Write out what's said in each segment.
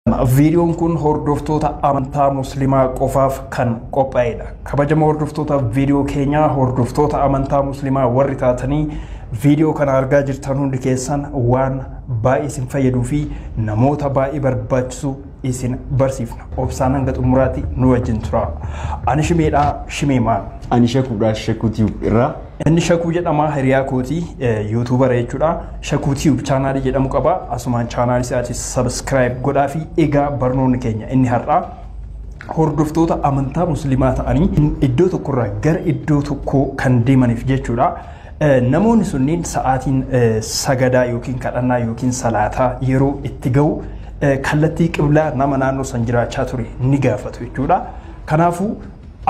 Viidiyoon kun hordoftoota amantaa Musliimaa qofaaf kan qophaa'edha. Kabajamoo hordoftoota viidiyoo keenyaa, hordoftoota amantaa Musliimaa warri taatanii viidiyoo kana argaa jirtan hundi keessan, waan baay'ee isin fayyaduu fi namoota baay'ee barbaachisu isin barsiifna. Obsaan hanga xumuraatti nu wajjin tura. Ani Shimeedhaa, Shimeemaan. Ani Shakuudha, Shakuutii irraa. Inni Shakuu jedhama, hiriyaa kootii, YouTubera jechuudha. Shakuu Tube chaanaalii jedhamu qaba. Asumaan chaanaalii isaatis subscribe godhaa fi egaa barnoonni keenya inni har'aa hordoftoota amantaa Musliimaa ta'anii iddoo tokkorraa gara iddoo tokkoo kan deemaniif jechuudha. Namoonni sunniin sa'aatiin sagadaa yookiin kadhannaa yookiin salaataa yeroo itti ga'u kallattii qiblaa nama naannoo san jiraachaa ture ni gaafatu jechuudha. Kanaafuu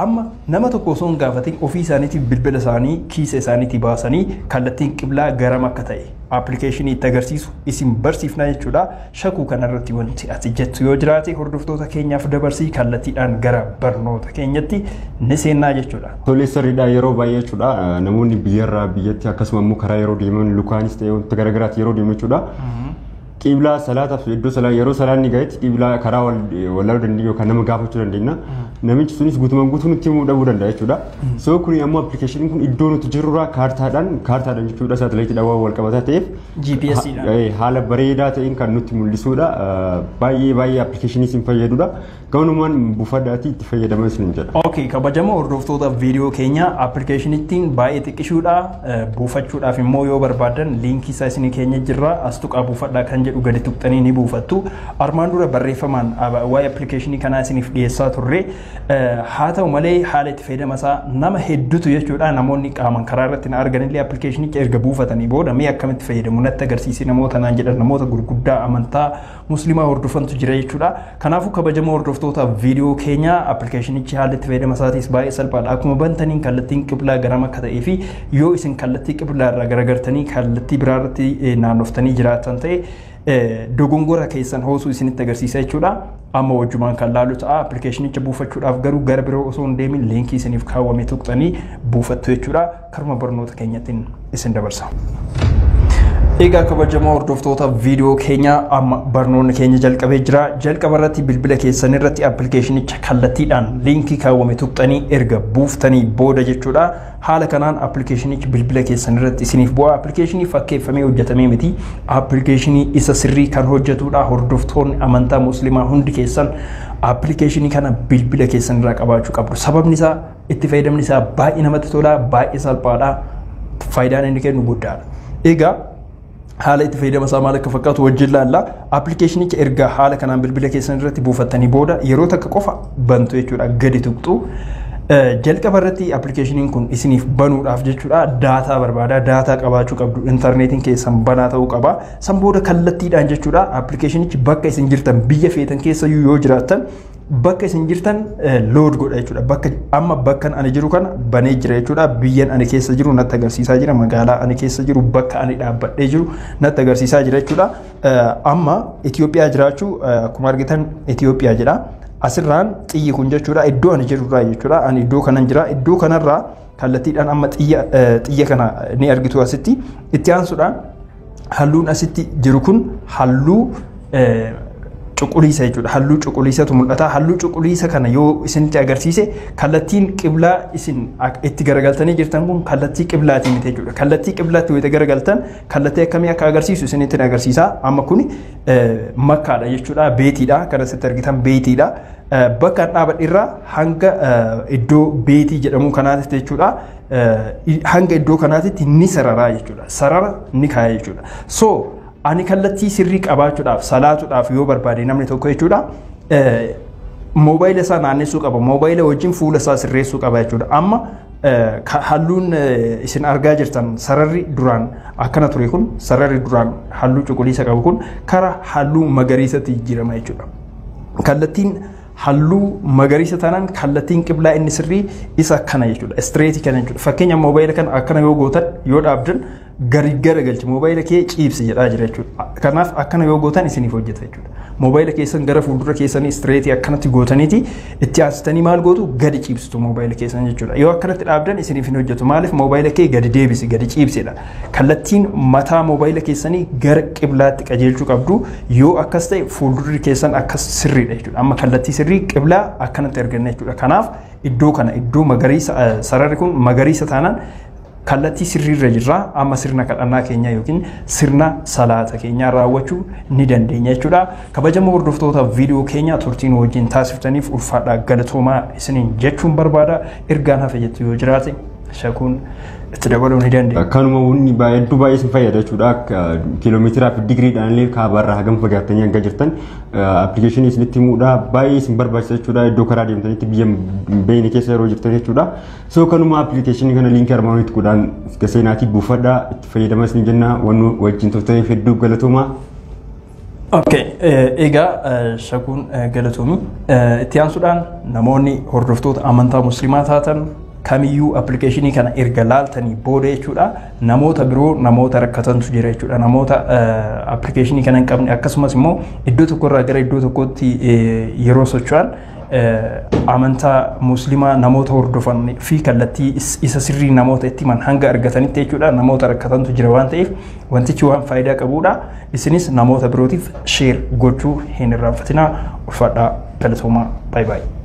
amma nama tokko osoo hin gaafatin ofii isaaniitiif bilbila isaanii kiisa isaaniitii baasanii kallattiin qiblaa garam akka ta'e appilikeeshinii itti agarsiisu isin barsiifna jechuudha. Shakuu kanarratti wanti ati jettu yoo jiraate hordoftoota keenyaaf dabarsii, kallattiidhaan gara barnoota keenyatti ni seennaa jechuudha. Tolee, sirriidha. Yeroo baay'ee jechuudha, namoonni biyyarraa biyyatti akkasuma immoo karaa yeroo deeman, lukaanis ta'e wanta garaagaraatti yeroo deeman jechuudha. Qiblaa salaataaf iddoo salaa yeroo salaanni gahetti qiblaa karaa wallaaluu dandeenya yookaan nama gaafachuu dandeenya. Namichi sunis guutumaan guutuu nutti himuu dhabuu danda'a jechuudha. So kuni ammoo appilikeeshiniin kun iddoo nuti jirrurraa kaartaadhaan jechuudha, saatalaayitiidhaan waan wal qabataa ta'eef GPS dhaan. Haala bareedaa ta'een kan nutti mul'isudha. Baay'ee baay'ee appilikeeshinii isin fayyadudha. Ganumaan buufadhaatii itti fayyadamaa isin jedha. Okay, kabajamoo hordoftoota viidiyoo keenya, appilikeeshinittiin baay'ee xiqqishuudha. Buufachuudhaaf immoo yoo barbaadan liinkii isaa isinii keenya jirra. As tuqaa buufadhaa kan jedhu gadi tuqxanii ni buufattu. Armaan dura barreeffamaan waa'ee appilikeeshinii kanaa isiniif dhiyeessaa turre. Haa ta'u malee haala itti fayyadama isaa nama hedduutu jechuudha, namoonni qaaman karaa irratti na arganillee appilikeeshinicha erga buufatanii booda mee akkamitti fayyadamu natti agarsiisi namoota naan jedhan, namoota gurguddaa amantaa Musliimaa hordofantu jira jechuudha. Kanaafuu kabajamoo hordoftoota viidiyoo keenya, appilikeeshinichi haalli itti fayyadama isaatis baay'ee salphaadha. Akkuma bantaniin kallattiin qiblaa garam akka ta'ee fi yoo isin kallattii qiblaa irraa garagartanii kallattii biraa irratti naannoftanii jiraatan ta'e dogongora keessan hoosuu isinitti agarsiisa jechuudha. Amma wajjumaan kan laalu ta'a. Appilikeeshinicha buufachuudhaaf garuu gara biroo osoo hin deemin liinkii isiniif kaawwame tuqxanii buufattu jechuudha. Karuma barnoota keenyattiin isin dabarsa. Egaa kabajamoo hordoftoota viidiyoo keenya, amma barnoonni keenya jalqabee jira. Jalqaba irratti bilbila keessan irratti appilikeeshinicha kallattiidhaan liinkii kaawwame tuqxanii erga buuftanii booda jechuudha. Haala kanaan appilikeeshinichi bilbila keessan irratti isiniif bu'a. Appilikeeshinii fakkeeffamee hojjetamee miti. Appilikeeshinii isa sirrii kan hojjetudha. Hordoftoonni amantaa Musliimaa hundi keessan appilikeeshinii kana bilbila keessan irraa qabaachuu qabdu. Sababni isaa itti fayyadamni isaa baay'ee namatti tola, baay'ee salphaadha. Faayidaan inni kennu guddaadha. Egaa haala itti fayyadama isaa maal akka fakkaatu wajjin laalla. Appilikeeshinicha erga haala kanaan bilbila keessan irratti buufattanii booda yeroo takka qofa bantu jechuudha, gadi tuqxu. Jalqaba irratti appilikeeshiniin kun isiniif banuudhaaf jechuudha daataa barbaada. Daataa qabaachuu qabdu, intarneetiin keessan banaa ta'uu qaba. San booda kallattiidhaan jechuudha appilikeeshinichi bakka isin jirtan, biyya feetan keessayyuu yoo jiraattan, bakka isin jirtan load godha jechuudha. Bakka amma bakkan ani jiru kana banee jira jechuudha. Biyyan ani keessa jiru natti agarsiisaa jira. Magaalaa ani keessa jiru, bakka ani dhaabbadhee jiru natti agarsiisaa jira jechuudha. Amma Itoophiyaa jiraachuu akkuma argitan Itoophiyaa jedha. Asirraan xiyyi kun jechuudha iddoo ani jirurraa jechuudha. Ani iddoo kanan jira. Iddoo kanarraa kallattiidhaan amma xiyya kana ni argitu asitti. Itti aansuudhaan halluun asitti jiru kun halluu cuquliisa jechuudha. Halluu cuquliisatu mul'ata. Halluu cuquliisa kana yoo isinitti agarsiise kallattiin qiblaa isin itti garagaltanii jirtan kun kallattii qiblaatii miti jechuudha. Kallattii qiblaatti yoo itti garagaltan kallattii akkamii akka agarsiisu isinitti agarsiisa. Amma kun Makkaadha jechuudha. Beetiidha. Kan asitti argitan beetiidha. Bakka dhaabadhe hanga iddoo beetii jedhamu kanaatti jechuudha. Hanga iddoo kanaatti ni sararaa jechuudha. Sarara ni kaaya jechuudha. So ani kallattii sirrii qabaachuudhaaf salaatuudhaaf yoo barbaade namni tokko jechuudha, moobaayila isaa naannessuu qaba. Moobaayila wajjin fuula isaa sirreessuu qaba jechuudha. Amma halluun isin argaa jirtan, sararri duraan akkana ture kun, sararri duraan halluu cuquliisa qabu kun kara halluu magariisatti jijjiirama jechuudha. Kallattiin halluu magariisa taanaan kallattiin qiblaa inni sirrii isa kana jechuudha. Straight kana jechuudha. Fakkeenya moobaayila kana akkana yoo gootan, yoo dhaabdan, gari gara galchi, moobaayila kee ciibsi jedhaa jira jechuudha. Kanaaf akkana yoo gootan isiniif hojjeta jechuudha. Moobaayila keessan gara fuuldura keessanii straight akkanatti gootaniiti itti aansitanii maal gootu? Gadi ciibsitu moobaayila keessan jechuudha. Yoo akkanatti dhaabdan isiniif hin hojjetu. Maaliif? Moobaayila kee gadi deebisi, gadi ciibsedha. Kallattiin mataa moobaayila keessanii gara qiblaatti qajeelchuu qabdu. Yoo akkas ta'e fuuldurri keessan akkas sirriidha jechuudha. Amma kallattii sirrii qiblaa akkanatti arganna jechuudha. Kanaaf iddoo kana, iddoo magariisa, sararri kun magariisa taanaan kallattii sirriirra jirra. Amma sirna kadhannaa keenya yookiin sirna salaata keenya raawwachuu ni dandeenya jechuudha. Kabajamoo hordoftoota viidiyoo keenya, turtiin wajjin taasiftaniif ulfaadhaa, galatoomaa isiniin jechuun barbaada. Ergaan hafe jettu yoo jiraate, shakuun itti dabaluu ni dandeenya. Kanuma, wanni hedduu baay'ee isin fayyada jechuudha. Kiiloomeetiraa fi digiriidhaan illee kaabaarraa hagam fagaattanii hanga jirtan appilikeeshinii isinitti himuudha, baay'ee isin barbaachisa jechuudha. Iddoo karaa deemtanitti, biyya beeyni keessa yeroo jirtan jechuudha. So kanuma, appilikeeshinii kana liinkii armaan olitti godhaan seenaatii buufadhaa, itti fayyadamaa isin jenna. Waan wajjin turtaniif hedduu galatoomaa. Okay, egaa shakuun galatoomi. Itti aansuudhaan namoonni hordoftoota amantaa musliimaa taatan kamiyyuu appilikeeshinii kana erga laaltanii booda jechuudha, namoota biroo, namoota rakkatantu jira jechuudha, namoota appilikeeshinii kana hin qabne, akkasumas immoo iddoo tokkorraa gara iddoo tokkotti yeroo socho'an amantaa musliimaa namoota hordofan fi kallattii isa sirrii namoota itti himan hanga argatanitti jechuudha, namoota rakkatantu jira waan ta'eef wantichi waan faayidaa qabudha. Isinis namoota birootiif share gochuu hin irraanfatinaa. Ulfaadhaa, galatoomaa, baay'ee baay'ee.